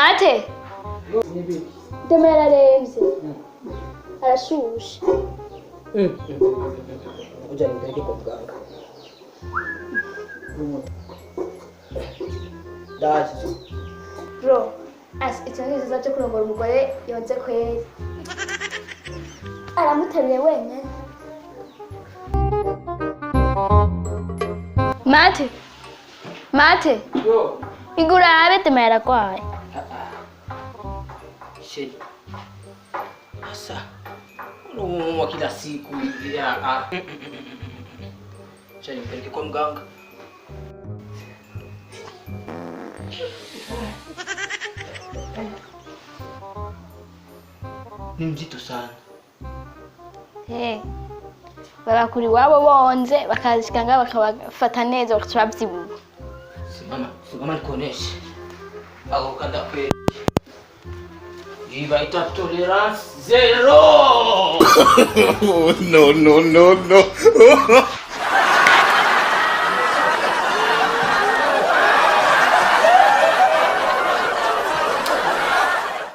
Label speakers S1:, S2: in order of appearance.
S1: Mate, Dema yararembye, arashushe.
S2: Ngoja nimpeleke kwa mganga. Dawa zizo.
S1: Bro, asi icyo ni cyiza cyo kurongora umugore yonze kweri. Aramuteruye wenyine. Mate, Mate,
S2: Yo.
S1: igurabe Dema yaragwaye.
S2: Sheri. Sasa unaumwa kila siku hivi. Ah, ah. Acha nimpeleke kwa mganga. Ni mzito sana.
S1: Eh, babakura iwabo bonze bakazishika ngaho bakabafata neza bakaca babyibuha.
S2: Simama, simama nikuoneshe. Ako kanda kweli. Hii baita tolerance zero.
S3: No, no, no, no.